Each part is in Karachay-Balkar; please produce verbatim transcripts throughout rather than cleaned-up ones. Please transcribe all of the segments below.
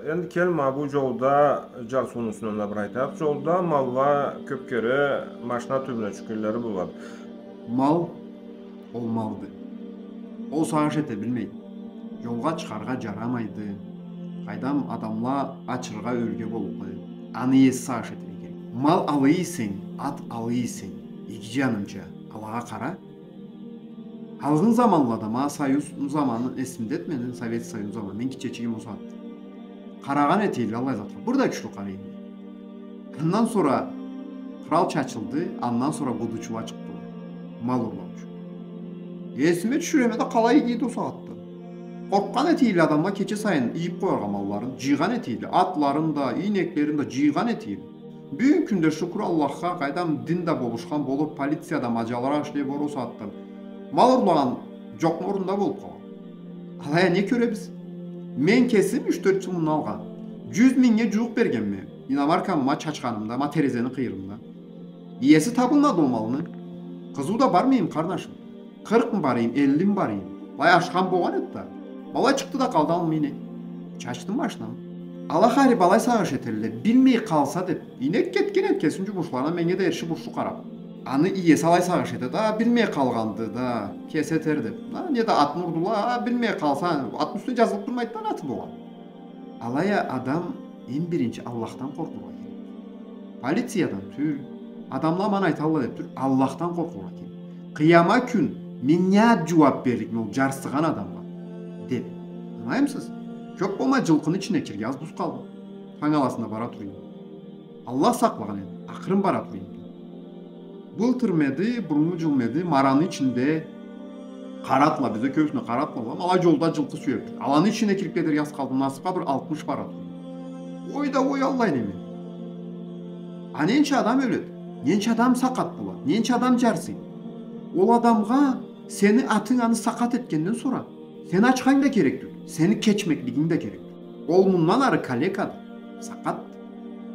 Энди кел, ма бу джолда джарсыуну юсюнден да бир айтайыкъ. Джолда малла кёб кере машина тюбюне тюшгенлери болады. Мал, ол малды. Ол сагъыш эте билмейди. Джолгъа чыгъаргъа джарамайды. Къайдам, адамла ачыргъа, ёлюрге боллукъду. Аны иеси сагъыш этерге керек. Мал алай эсенг, ат алай эсенг, иги джанынча, алагъа къара. Алгъын заманлада, ма Союз заманы, эсимде эди мени, Совет Союз заманы, мен гитчечигим ол сагъатда. Къарагъан этелле аллай затха, бир да кючлю къарай эди. Андан сора кърал чачылды, андан сора гудучула чыкъдыла. Мал урлаучу. Эсиме тюшюреме да, къалай иги эди ол сагъатда. Къоркъгъан этелле адамла кече сайын ийиб къояргъа малларын, джыйгъан этелле, атларын да, ийнеклерин да джыйгъан этелле. Бюгюн кюнде, шукур Аллахха, къайдам, дин да болушхан болуб, полиция да маджалыракъ ишлей бор ол сагъатда. Мал урлагъан джокъну орнунда болуб къалгъан. Алай а не кёребиз? Мен кесим юч-тёрт джыл мындан алгъа джюз мингнге джууукъ бергенме иномаркамы ма чачханымда, ма терезени къыйырында. Иеси табылмады ол малны. Къызыу да бармы эдим, къарнашым? Къыркъмы барайым, эллими барайым? Былай ашхан болгъан эди да. Былай чыкъды да къалды аллым ийнек. Чачдым машинамы. Ала харип алай сагъыш этелле, билмей къалса деб. Ийнек кетген эди кесини джумушларына, меннге да эрши-бушху къараб. Аны иеси алай сагъыш этеди, а, билмей къалгъанды да, кеси этер деб. А, неда атын урдула, а, билмей къалса, атын юсюне джазылыб турмайды да, аты болгъан. Алай а адам эм биринчи Аллахдан къоркъургъа керек. Полициядан тюл, адамла мана айталла деб тюл, Аллахдан къоркъургъа керек. Къыяма кюн мен не джууаб берликме ол джарсыгъан адамгъа деб. Ангылаймысыз? Кёб болмай джылкъыны ичине киргенбиз, къалдыкъ. Танг аласында бара тура эдим. Аллах сакълагъан эди, акъырын бара тура эдим. Былтырмы эди, буруннгу джылмы эди, Мараны ичинде къара атла, бизде кёбюсюне къара атла бола, алай джолда джылкъы сюеб. Аланы ичине кириб кетерге аз къалдым, насыбха бир алтмыш бара тура эди. Ой да ой, аллай неме. А ненча адам ёледи, ненча адам сакъат болады, ненча адам джарсыйды. Ол адамгъа сени атынг аны сакъат этгенден сора, сени ачханг да керек тюл, сени кечмеклигинг да керек тюл. Ол мындан ары калекады, сакъатды.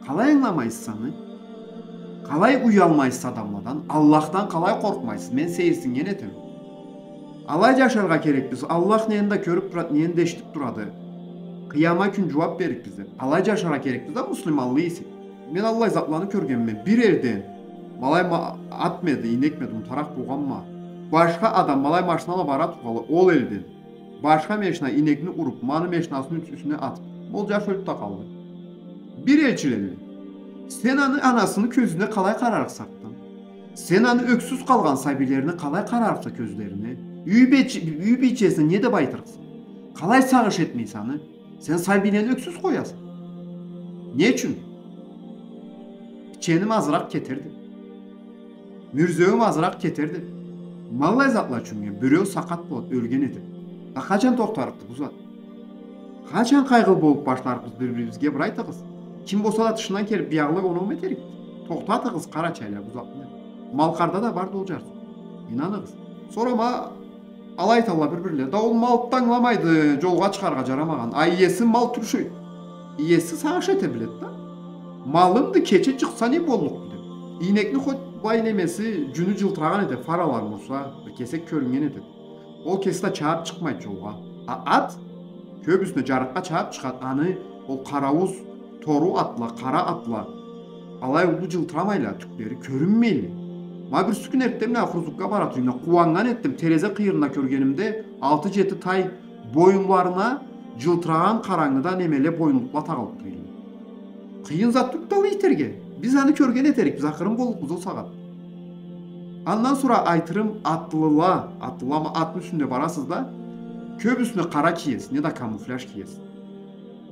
Къалай ангыламайсыз аны? Къалай уялмайсыз адамладан? Аллахдан къалай къоркъмайсыз? Мен сейирсиннген этеме. Алай джашаргъа керекбиз. Аллах нени да кёрюб турады, нени да эшитиб турады. Къыяма кюн джууаб берликбиз деб. Алай джашаргъа керекбиз да, муслиманлы эсек. Мен аллай затланы кёргенме. Бир элден, ма алай ма-, атмы эди, ийнекми эди, унутаракъ болгъанма, башха адам ма алай машинала бара тургъанлай, ол элден башха машина ийнекни уруб, ма аны машинасыны юсюне атыб, ол джаш ёлюб да къалды. Бир элчилелле. Сен аны анасыны кёзюне къалай къарарыкъса, атдан? Сен аны ёксюз къалгъан сабийлерине къалай къарарыкъса кёзлерине? Юй бийче-, юй бийчесине не деб айтырыкъса? Къалай сагъыш этмейсе аны? Сен сабийлени ёксюз къояса. Не ючюн? Пиченим азыракъ кетерди. Мюрзеуюм азыракъ кетерди. Ма аллай затла ючюн биреу сакъат болуб ёлген этеди. А къачан тохтарыкъды бу зат? Къачан къайгъылы болуб башларыкъбыз бир-бирибизге, бир айтыгъыз. Ким болса да тышындан келиб биягъылай оноу этерик. Тохтатыгъыз, къарачайла, бу затны. Малкъарда да барды ол джарсыу. Ийнаныгъыз. Сора ма алай айталла бир-бирле. Да ол мал да ангыламайды, джолгъа чыгъаргъа джарамагъан. А иеси мал тюлмюдю? Иеси сагъыш эте биледи да. Малымды, кече чыкъса не боллукъду деб. Ийнекни хоть былай немеси, джюню джылтырагъан этеди, фаралары урса, бир кесек кёрюннген этеди. Ол кеси да чабыб чыкъмайды джолгъа. А ат кёбюсюне джарыкъгъа чабыб чыгъады, аны ол къарауз тору атла, къара атла, алай уллу джылтырамайла, тюклери кёрюнмейле. Ма бирси кюн эртденбла хурзукга бара тургъанымда къууаннган этдим, терезе къыйырында кёргенимде алты-джети тай боюнларына джылтырагъан къарангыда немеле боюнлукъла тагъылыб тургъанлай. Къыйын зат тюлдю алай этерге. Биз аны кёрген этерикбиз, акъырын боллукъбуз ол сагъат. Андан сора айтырым, атлыла, атлыла ма атны юсюнде барасыз да, кёбюсюне къара киесиз, неда камуфляж киесиз.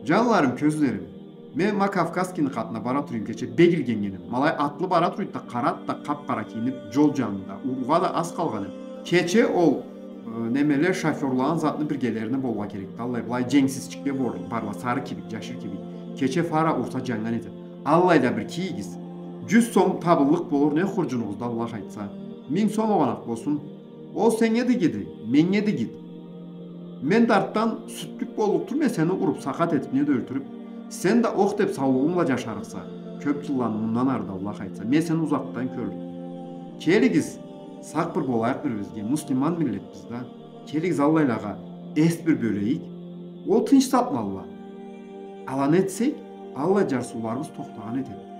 Джанларым, кёзлерим, мен ма Кавказскийни къатына бара турайым, кече бек илгеннгенем. Ма алай атлы бара турады да, къарады да, къап-къара кийиниб, джол джанында. Урургъа да аз къалгъан эди. Кече ол, э, немеле, шофёрланы затны биргелерине болургъа керекди. Аллай, былай дженгсизчикле бор-, барла, сары кибик, джашил кибик. Кече фара урса джаннган этеди. Аллай да бир кийигиз. Джюз сом табыллыкъ болур, не хурджунугъузда Аллах айтса. Минг сом огъуна болсун. Ол сеннге да игиди, меннге да игиди. Мен да артдан сюдлюк боллукъ тюлме сени уруб, сакъат этиб, неда ёлтюрюб, сен да ох деб саулугъунг бла джашарыкъса, кёб джылланы мындан ары да Аллах айтса, мен сени узакъдан кёрлюкме. Келигиз, сакъ бир болайыкъ бир-бирибизге, муслиман миллетбиз да. Келигиз, аллайлагъа эс бир бёлейик. Ол тынч затладыла. Аланы этсек, аллай джарсыуларыбыз тохтагъан этеди.